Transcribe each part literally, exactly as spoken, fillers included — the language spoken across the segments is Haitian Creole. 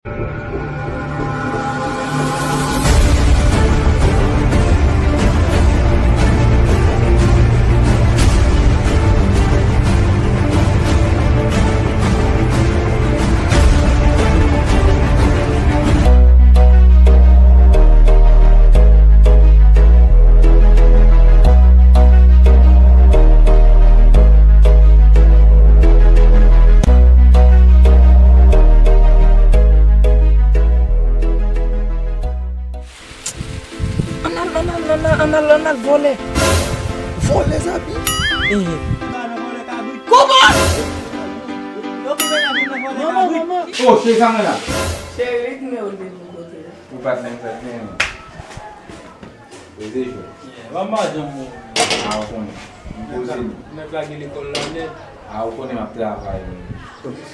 Ann al, ann al, ann al, ann al, ann al vòlè. Vòlè zabi. Ehe. Kouman? Manman, manman. Oh, se sa mwen la. Cheri, ki nimewo l te pou kote la? Ou pa t menm fè byen. Poze jwe. Yeah, manman, janm bon. A, ou konnen. M poze m. Nèg la gen lekòl la nèt. A, ou konnen m ap travay, men.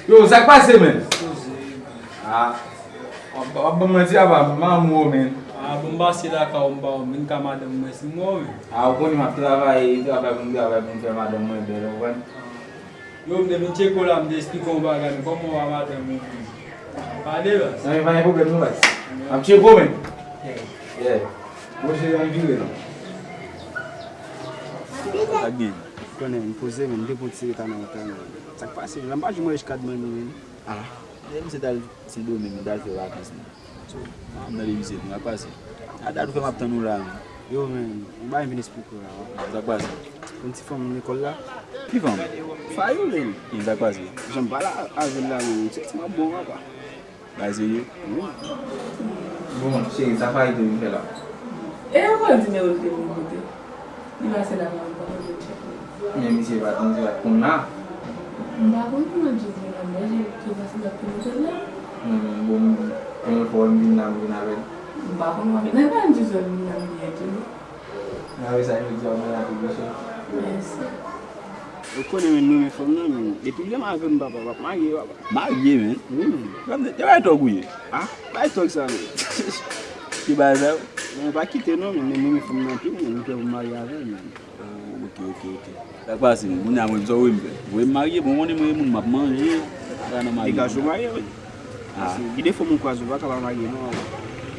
Yo, sa k pase, men? Poze. A, w ap, w ap ban m manti, apa, m pa anmou w, men. A, bon, m pase lakay ou, m pa wè w, m vin ka madanm mwen, si m wè w, men. A, ou konnen m ap travay, travay pou m travay, pou m fè madanm mwen bèl, ou konprann? Yo, m te vin tcheke w la, m te esplike w yon bagay, men kòman w a madanm ou? Pale, baz. Non, men pa gen pwoblèm, non, baz. M ap tcheke w, men. Yeah. Bon, se yon vire, non. Sa k gen? Konnen, m poze, men, m te pran ti reta nan wout la, men. Sa k pase? Lè m pa jwenn mwen riche kad mwen, men. A. Lè misye t al Sendomeng, li t al fè vakans, men. So, m nan levize, men, sa k pase? A dat ou fè m ap tann ou la, men. Yo, men, yon bagay m vin esplike w la, w ap wè. Sa k pase? Yon ti fanm lekòl la. Ki fanm? Fayou, men. Sa k pase? Jan m pale avè l la, men, se ti mwen bon, papa. Bagay serye? Wi. Bon, cheri, sa Fayou te vin fè la? E yo konn di men ou te vin kote. Li pase la, men ou pa konn tchèk li. Men misye pa t, misye pa t konn la. M pa konn kòman Djouzi nan manje, li te pase l ap te mete l la. Hmm, bon, premye fwa m vin la, m vin avè l. M pa konn, mwen vin avè l, Djouzi vin la, m byen tou. Nan sa yo di a, mwen la tou bouche. Mèsi. Ou konnen, men, m renmen fanm nan, men. Depi l renmen avè m, papa, m ap marye, papa. Marye, men? Wi, men. Gade, e bay tòg ou ye? A? Bay tòg sa, men. Ki bagay sa yo? Mwen pa kite non, men, men mwen renmen fanm nan anpil, men, m prè pou m marye avè l, men. Oh, ok, ok, ok. Sa k pase, men? Kounye a, mwen, sa w vle m fè? Voye m marye, bon, konnen mwen, moun m ap manje, sa nan marye. Degaje w marye, wi. A. Paske gen de fwa moun kwaze, ou pa ka pa marye, non.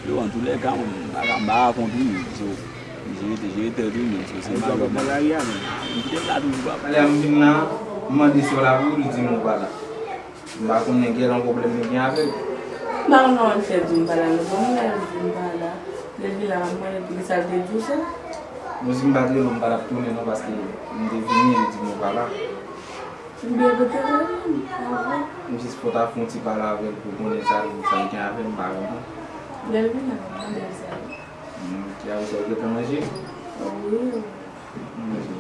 Yo, antoulèka, mwen, m pa ka, m pa ka kont, wi, so, jere tèt, jere tèt, wi, men, so, se marye w ap marye. Nan lari a, men. M kite m la toujou, papa. Alè, m vin la, m mande si w la pou li di m ou pa la. M pa konnen gen yon pwoblèm li gen avè w. M pa konn kòman l fè di m pa la, non. Bon, m lè l di m pa la. Lè l vin la, m mande pou ki sa l te di w sa. Bon, si m pa t rele w, m pa t ap tounen non, paske m te vini, li di m ou pa la. M byen pote rele m, pa vre? M jis fò ta fè yon ti pale avè l pou konnen sa, sa l gen avè m, m pa konprann. Lè l vin la, m mande l sa. Hmm, ki avè sa, ou gentan manje? Wi. Manje.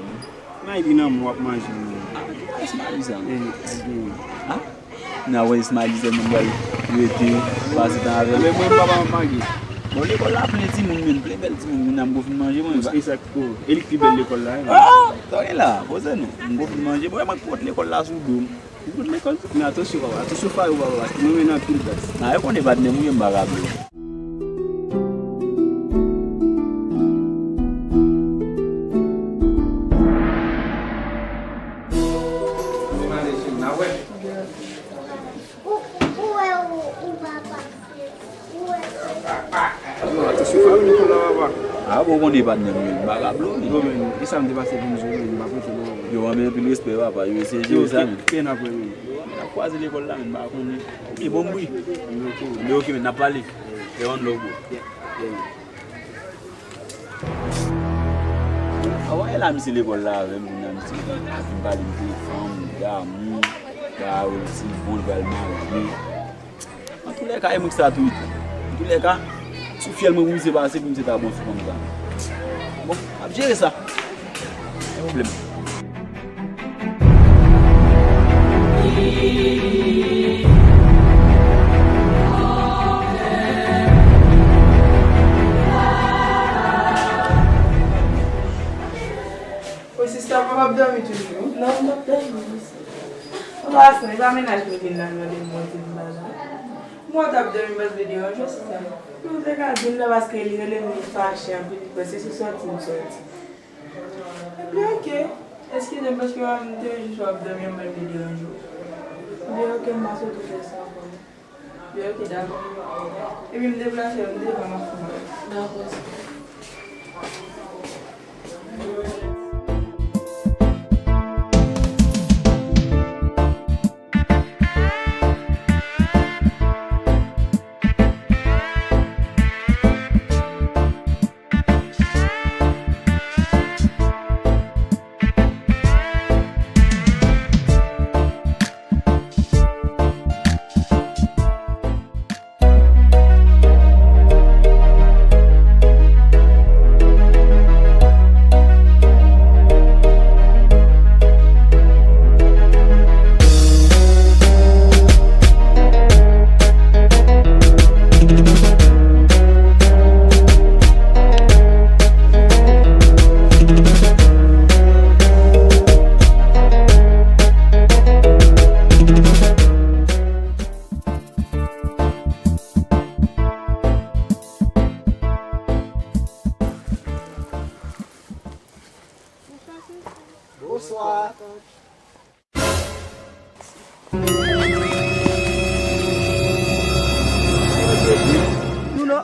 Nan epi nan mwen w ap manje, men. A, ki bagay Smiley sa? E, a gen. A? Nan wè Smiley sèlman m pral rete, pase tan avè l. Men mwen, papa m ap marye. Bon, lekòl la plen timoun, men plen bèl timoun. Kounye a m gon fin manje, mwen. Bon, e sa k, o, e li k pi bèl lekòl la, wi. A, sa w gen la, poze non. M gon fin manje, mwen, mwen k pot lekòl la sou do m. Ou pot lekòl tou? Men atansyon, papa, atansyon Fayou, papa, paske mwen renmen l anpil, baz. Nan, yo konnen patnè m, wi, m pa ka ble. Ou, ou wè ou, ou pa pase. Ou wè. Yo, atansyon Fayou, lekòl la, papa. A, bon, konnen patnè m, wi, m pa ka ble w, wi. Yo, men, e sa m te pase pou m di w, men, m pa prete non, papa. Yo, anben, anpil respè, papa. Yo, eseye jere sa, men. Yo, ke, ke n ap wè, men. N ap kwaze lekòl la, men, m pa konnen. Oke, bon bri. Oke. Anben, oke, men, n ap pale. Te one love, bro. Yeah, yeah, yeah. A, w a wè la, misye lekòl la avè m, kounye a misye ap vin pale m de fanm, damou, ba yo, si l bon, l pral marye. Antoulèka, e mwen ki sa tou wi. Antoulèka, sou fyèl mwen pou misye pase, pou misye ta bon sou fanm sa. Bon, m ap jere sa. Pa gen pwoblèm. Wi, sista, m ap dòmi toujou. Non, m p ap dòmi, mesye. Anpasan, e pa mennaj mwen ki vin la mande m mwen di m pa la. Mwen t ap dòmi, m pa t vle deranje w, sista. Mwen te ka di l non, paske li rele m, li fache anpil, li kwè se sou sòti m sòti. Ebyen, oke. Eskize m, paske m te jis wè w ap dòmi, m pa t vle deranje w. Ebyen, oke, m pa sot ou fè sa ankò non. Ok, dakò. Epi m deplase, m devan, m ap fè bagay. Dakò. Bonswa. Nou nan.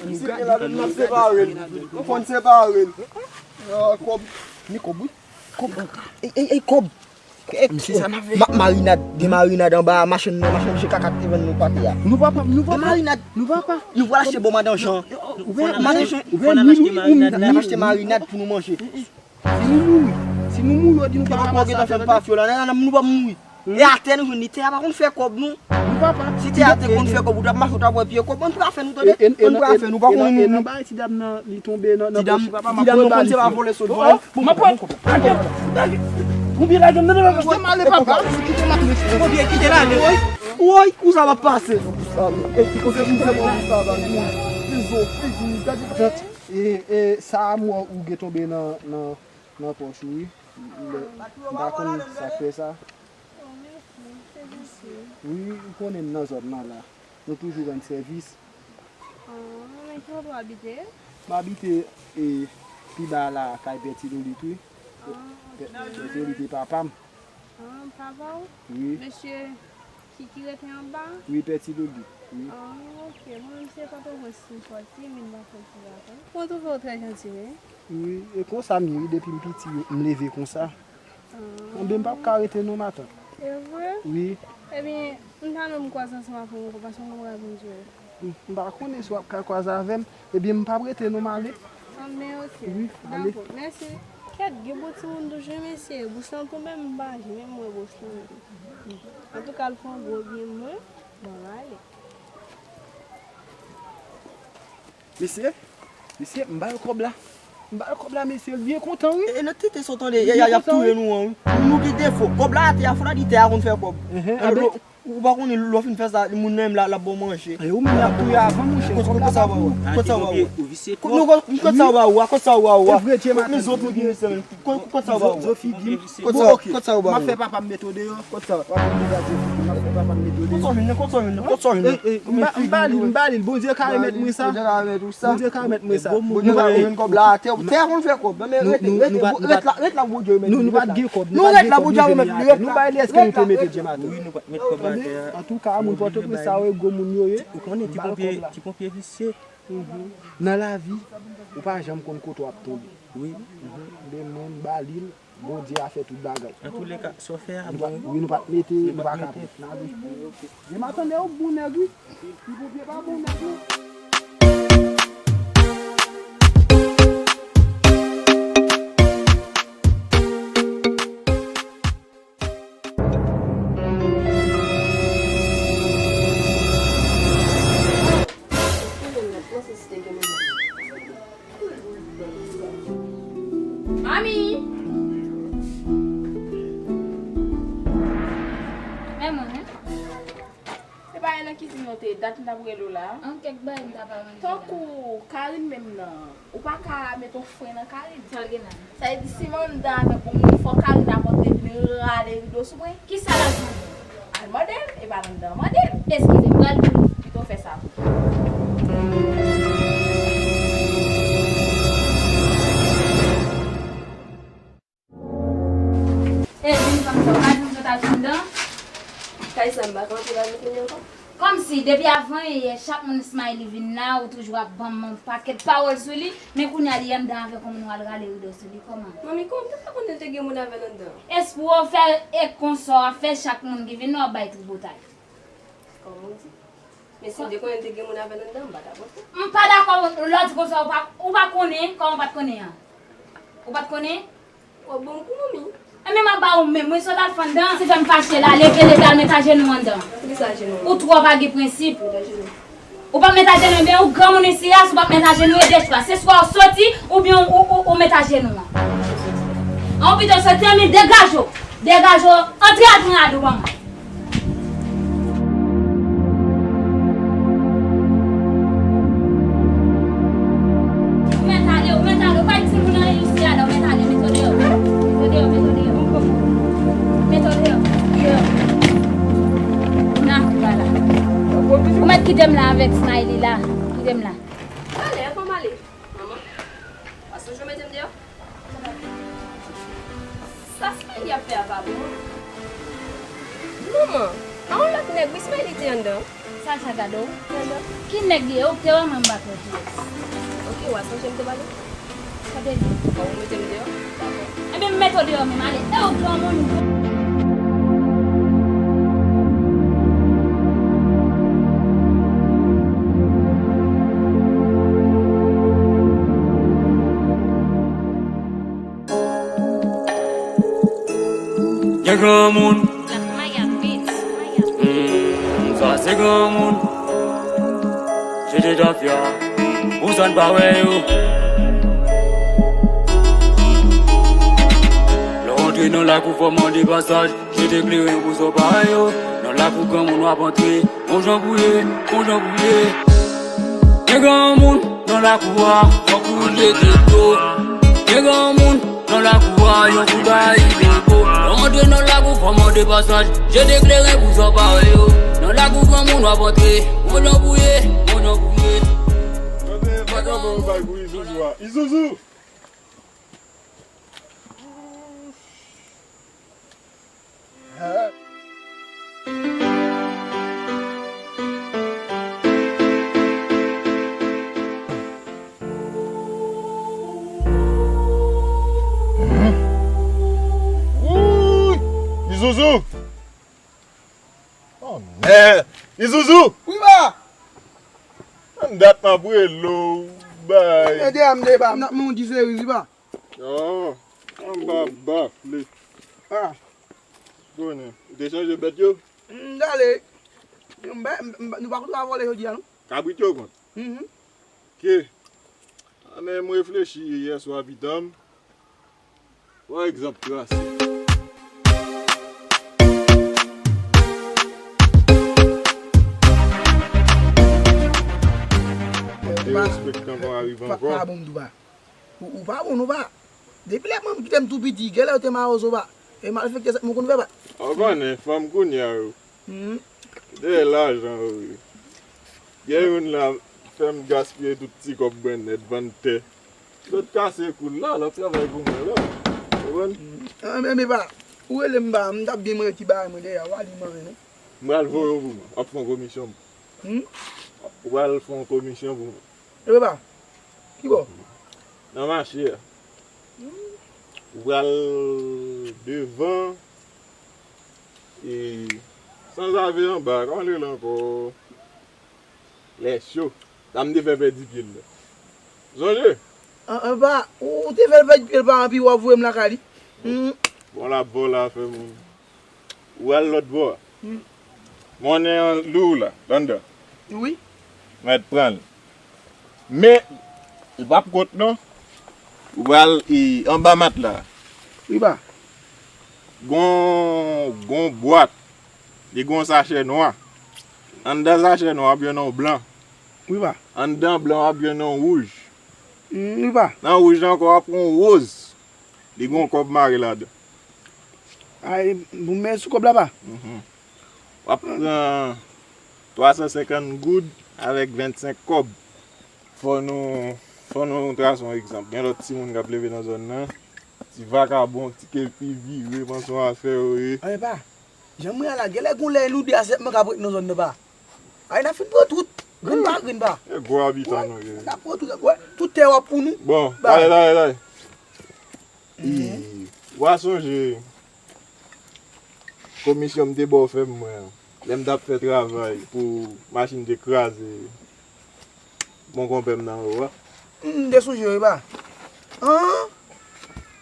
Misye te la, nou ap separe l. Nou fòn separe l. Ah, kòb. Ni kòb, wi. Kòb. Ey, ey, ey, kòb. Misye sa n ap fè. Ma-, marinad, gen marinad anba machann nan, machann G K kat te vann nou pate a. Nou pa, nou pa, marinad. Nou pa, nou pral achte bon madan Jan. Madan Jan, nou pral achte marinad pou nou manje. Si nou mouri, si nou mouri, yo di nou pa ka fè pafyo la, nan, nan, nou pa mouri. E atè nou jwenn li, tè a pa konn fè kòb, non. Si tè a te konn fè kòb, ou t ap mache, ou t ap wè pye kòb, bon, nou pa fè nou, tande? Bon, nou pa fè nou, pa konn nou. E nan bagay ti dam nan, li tonbe nan, nan pòch papa, m ap konn se pa vòlè sot vòlè. M ap pran kòb la. Konbyen lajan m nan, nan, nan, nan, ale papa. Kite m ale. Konbyen, kite l ale. Woy, woy, kousa m ap pase. Kote misye pran sa la, wi. Fizo, figi, gade tèt. E, e, sa a m wè ou gen tonbe nan, nan, nan pòch ou, wi. M, m pa konn sa k fè sa. Wi, ou konnen m nan zòn nan la. Nou toujou rann sèvis. Ah, men ki kote w abite? M abite, e, pi ba la, kay Pè Ti Lolit, wi. Ah, ok. Pè, Pè Ti Lolit e papa m. Ah, papa w? Wi. Mesye ki, ki rete anba? Wi, Pè Ti Lolit, wi. Ah, ok. Mwen menm se Pòtoprens m sòti, m vin nan Fòtivakans. Mwen twouve w trè janti, wi. Wi, e konsa m ye, wi, depi m piti, m leve konsa. Ah. Anben, m p ap ka rete non, matant. E vre? Wi. Ebyen, m ta renmen m kwaze ansanm avè w ankò, paske m gen yon bagay pou m di w. M, m pa konnen si w ap ka kwaze avè m. Ebyen, m p ap rete non, m ale. Anben, ok. Wi, ale. Dakò, mèsi. Kèt, gen bon timoun toujou, mesye. Bous lan tou menm, m pa janm wè bous lan. Antouka, l fè yon gwo byen mwen. Bon, m ale. Mesye, mesye, m ba yo kòb la. M ba yo kòb la, mesye, l byen kontan, wi. E, e nan tete sa w tande, y a, y a, y ap touye nou an, wi. Nou gen defo. Kòb la atè a, fò w ta di tè a konn fè kòb. Enhen, anben. Ou pa konnen lè w fin fè sa, moun nan menm la, l ap ba w manje. E ou menm y ap touye avan, monchè. Kòb la pa pou ou. Kot sa w ba ou? Kot sa w ba ou? Kot sa w ba ou? Kot sa w ba ou? E vre, Dye maten. Kot sa w ba ou? Kot sa w ba ou? M ap fè papa m mete w deyò. Kot sa? W ap vin degaje figi m, m ap fè papa m mete w deyò. Kot sa w jwenn nan? Kot sa w jwenn nan? M ba li l, m ba li l. Bondye ka remèt mwen sa. Bondye ka remèt mwen sa. Bondye ka remèt kòb la atè. Tè a konn fè kòb. Ret la, ret la, Bondye remèt. Nou, nou pa t gen kòb. Nou ret la, Bondye remèt li. Nou bay li, èske nou te mete Dye maten? Wi, nou pa t met kòb atè a. Antouka, moun Pòtoprens sa yo, gwo moun yo ye. Ou konnen ti ponpye, ti ponpye visye. Nan lavi, ou pa janm konn kote w ap tonbe. Wi. Men mwen, m ba li l. Bondye a fè tout bagay. Antouleka, sa w fè a bon. Wi, nou pa t mete, nou pa ka pran. N ale. Dye maten, ou bon nèg, wi. Ti ponpye pa bon nèg, non. Mami! Men mwen, men. Se bagay nan kizin nan te dat m t ap rele w la. An, kèk bagay m ta pral manje la. Tankou Karine menm nan, ou pa ka met yon fren nan Karine. Sa l gen la? Sa vle di si Manda avèk yon moun fò Karine ap antre vin rale rido sou mwen. Kisa l ap mande? Al mande l, e pa Manda mande l. Eskize m, pral di l. Pito fè sa tou. E, vin fanm sa, ou pa di m sa w t ap di m dan? Kay sa m pa ka antre ladan kounye a ankò? Kòmsi, depi avan yè, chak moun Smiley vin la, ou toujou ap ban m yon pakèt pawòl sou li, men kounye a li anndan avèk yon moun w al rale rido sou li, kòman? Manmi, kòman m te fè konnen l te gen moun avè l anndan? Espri w fè e konsa w ap fè chak moun ki vin la w ap bay tripotay. Kòman w di? Men si m te konnen l te gen moun avè l anndan, m pa t ap antre. M pa dakò, lè w di konsa, ou pa, ou pa konnen, kòman w pa t konnen an? Ou pa t konnen? W ap ban m kou manmi. Enben m ap ba ou menm, wi, sot al fè anndan. Si fè m fache la, leve, leve al met ajenou anndan. Poukisa ajenou? Ou twò pa gen prensip. Met ajenou. Ou pa met ajenou, enben ou granmoun isi a, si w pa met ajenou, e de chwa. Se swa w soti, oubyen ou, ou, ou, ou met ajenou an. An ou pito soti, enben degaje w. Degaje w, antre al pran rad ou ban mwen. Ou mèt ale, ou mèt ale, ou pa timoun anyen isi a la, ou mèt ale, mete w deyò. Mete w deyò, mete w deyò. Mete w deyò, deyò. Nan, vwala. Ou mèt kite m la avèk Smiley la. Kite m la. Ale, fò m ale. Manman, pa sonje w mete m deyò? Sa Smiley ap fè a pa bon. Manman, a yon lòt nèg wi Smiley te anndan. Sa, sa gade w. Te anndan. Ki nèg li ye? Ou te wè mwen m pa t wè kiyès. Ok, w a sonje m te pale? Sa te di? Bon, ou mete m deyò? Dakò. Enben, m mete w deyò menm, ale. E w granmoun. Gen granmoun. Mm, sa se granmoun. Jete tafya. Ou sa n pa wè yo. Lè w antre nan lakou fò mande pasaj. Jete kleren pou sa w pa wè yo. Nan lakou granmoun w ap antre. Bon jan pou ye, bon jan pou ye. Gen granmoun nan lakou a, fòk ou jete dlo. Gen granmoun nan lakou a, yon kout a ibobo. Lè w antre nan lakou, fò mande pasaj. Jete kleren pou sa w pa wè yo. Nan lakou granmoun w ap antre. Bon jan pou ye, bon jan pou ye. Gade vagabon yo bay pou Izouzou a. Izouzou! Wouy! Izouzou! Oh, mèd! Izouzou! Wi, ba! Ann dat m ap rele w, bay. Ede a m de, ba. M t ap mande w di seriz, wi, ba. Oh, anba bafle. Ah. Konnen. Ou te chanje bèt yo? M t ale. M pa, m, m, nou pa konn vòlè jodi a, non? Kabrit yo konn? Mhm. Ke? Ah, men m reflechi yè swa pitan m. Yon egzanp trase. Derespektan pa rive ankò. Pa, pa bon m tou, pa. Ou, ou pa bon non, pa. Depi lè manman m kite m tou piti, genlè yo te mawozo, pa. E malfektè sa moun konn fè, pa. Ou konnen, fanm kounye a yo. Hmm. Dèyè lajan yo ye. Gen youn la fè m gaspiye tout ti kòb mwen nèt, vann tè. Lòt kase kou l la, l ap travay pou mwen la. Ou konprann? Hmm. Anben, men pa. Ou rele m pa, m t ap byen manje ti bagay mwen dèyè a, w a li manyen non. M pral voye w pou mwen. W ap fè yon komisyon pou mwen. Hmm? Ou pral fè yon komisyon pou mwen. Epa, ki bò? Nan mache a. Hmm. Ou pral devan, e, sanzave anba, kòman l rele ankò? Lè cho. Sa m te fè pèdi pye l la. Sonje? An, anba, ou te fè l pèdi pye l pa anpi w ap voye m lakay li. Hmm. Bon, l ap vòlè afè moun. Ou al lòt bò a. Hmm. Monnen an lou la, anndan. Wi. Mèt pran l. Men, li p ap kont non. Ou pral, e, anba matla. Wi, ba. Gon, gon bwat. Li gon sachè nwa. Anndan sachè nwa, w ap jwenn yon blan. Wi, ba. Anndan blan, w ap jwenn yon wouj. Hmm, wi, ba. Nan wouj la ankò, w ap pran yon woz. Li gon kòb mare ladan. Ay, bon, men sou kòb la, pa? Mhm. W ap pran twa san senkant goud avèk vennsenk kòb. Fò nou, fò nou trase yon egzanp. Gen lòt timoun k ap leve nan zòn nan. Ti vakabon, ti kepi vire, panse yon afè yo ye. Anben, pa. Jan m wè a la, genlè gon lè Loudé a sèlman k ap ret nan zòn nan, pa. Ay, n ap fin pran tout. Grenn pa grenn pa. E gwo abitan nou ye. N ap pran tout. Wè, tout tè w ap pou nou. Bon, bay. Talè, talè, talè. Ii, w a sonje komisyon m te ba w fè mwen an, lè m t ap fè travay pou machin te kraze bon konpè m nan ou a? M te sonje wi pa. An?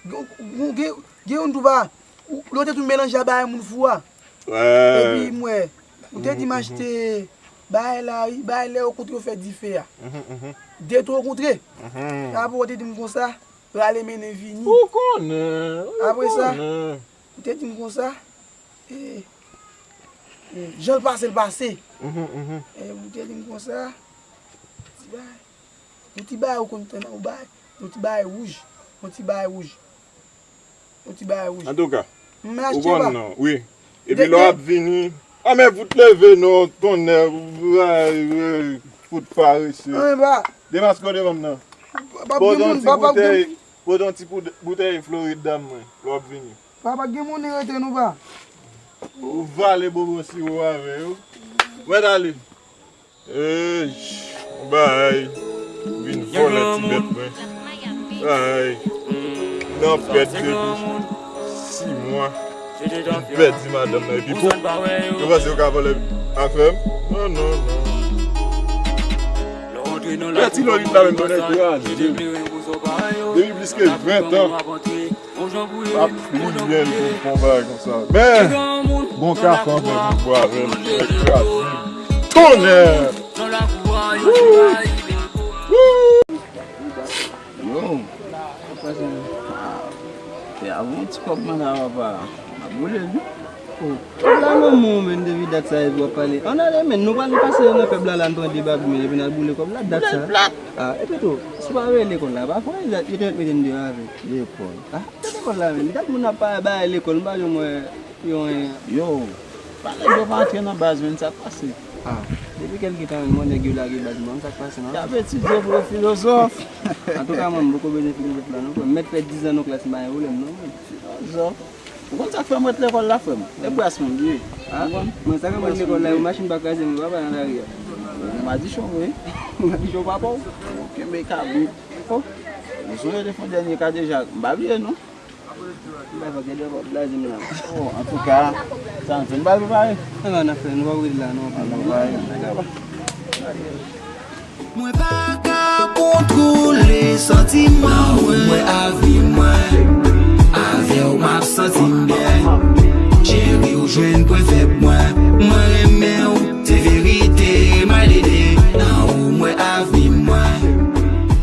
Gen, gen, gen, gen youn tou pa. Ou, lè w te tou melanje a bagay moun fou a. Epi m wè, ou te di m achte bagay la wi, bagay lè yo kontre yo fè dife a. De tou yo kontre. Apre ou te di m konsa, rale mennen vini. Ou konnen, ou konnen. Apre sa, ou te di m konsa, e, e, jan l pase, l pase. E, ou te di m konsa, ti bagay, yon ti bagay ou konn tann ou bay, yon ti bagay wouj, yon ti bagay wouj. Yon ti bagay wouj. Antouka, ou konn non, wi. Epi lè w ap vini, a men fout leve non, tonnè, fout parese. Demaske w devan m nan. Pote yon ti boutèy, pote yon ti boutèy Florid dam mwen, lè w ap vini. Papa gen moun rete nou pa. Ou vale bonbon siwo avè yo. Mwen ale. Ey, yon bagay vin vòlè ti bèt mwen. Ay, nan fèt depi sis mwa, m pèdi madanm nan epi pou yo panse yo ka vòlè afè m. Non, non, non. Pèdi lòt la menm nan nèg kraze. Depi plis ke ven tan. Ap pliye l pou fon bagay konsa. Men, bon kafe anpil pou bwè avè l. Nèg kraze. Tonnè! Wouy! Wouy! Yo, pase, ah, fè avon ti kòb manda papa. M ap boule l wi. Oh, la manman w menm depi dat sa epi w ap pale. Ann ale menm, nou pral pase nan pèp la la, n pran de babi men epi n al boule kòb la dat sa. Ah, epi tou, si w pa veye lekòl la, pa fwa yo te mèt mete n deyò avè. Lekòl. Ah, se lekòl la menm. Dat moun ap pa bay lekòl, m pa janm wè yo anyen. Yo, pa nèg yo pa antre nan baz, menm sa k pase. Ah, depi kèlke tan menm, mwen nèg yo lage baz, mwen, sa k pase, non? Y ap etidye pou yo filozòf. Antouka, mwen, m poko bezwen filozòf la, non, frè m. M mèt fè diz an nan klas, m pa gen pwoblèm, non, frè m. Filozòf. Ou konn sa k fè m ret lekòl la, frè m? E bras mwen m ye. Ah, ou konn? Mwen, sa k ap ret lekòl la, yo machin pa kraze m, yo pa pale nan lari a. Ou gen madichon, wi. Madichon papa w. Ou kenbe kabrit. Oh. Ou sonje te fè yon dènye kadejak. M pa bliye, non. M pa fè gade kòb blaze m la. Oh, antouka, sa n fè, n pral prepare. Ann, ann, ann, frè, nou pa rete la, non. Ann, nou pral. Mwen pa ka kontwole santiman ou, mwen avni mwen. Avè w m ap santi m byen. Cheri, ou jwenn pwen fèb mwen. Mwen renmen w, se verite, my lady. Nan ou mwen avni mwen.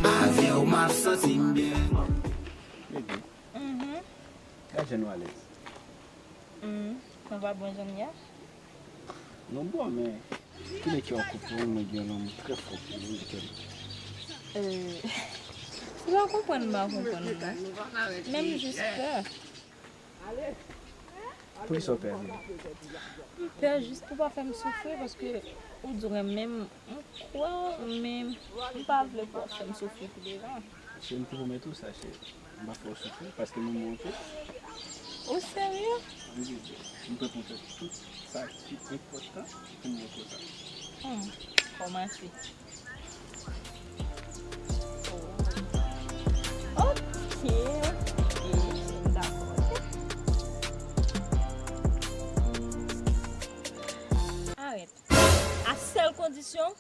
Avè w m ap santi m byen. Mhm. Gad jan nou alèz. Mm, nou pa bon jan n ye a? Nou bon, men kilè kè w koupe w, mwen gen yon lanmou trè fò pou ou, kè m. Euh, si w pa konprann, m pa konprann ou non. Men m jis pè. Poukisa w pè, Vivi? M pè jis pou w pa fè m soufri, paske ou di w renmen m, m kwè w, men m pa vle pou w ap fè m soufri pi devan. Cheri, m te pwomèt ou sa, cheri. M pa fè w soufri, paske m renmen w twòp. Ou serye? Wi, wi, wi. M prè pou w fè tout sa ki enpòtan pou m montre w sa. Hmm, kòmanse. Oh. Ok, ok. Dakò, ok. Arèt. A sèl kondisyon,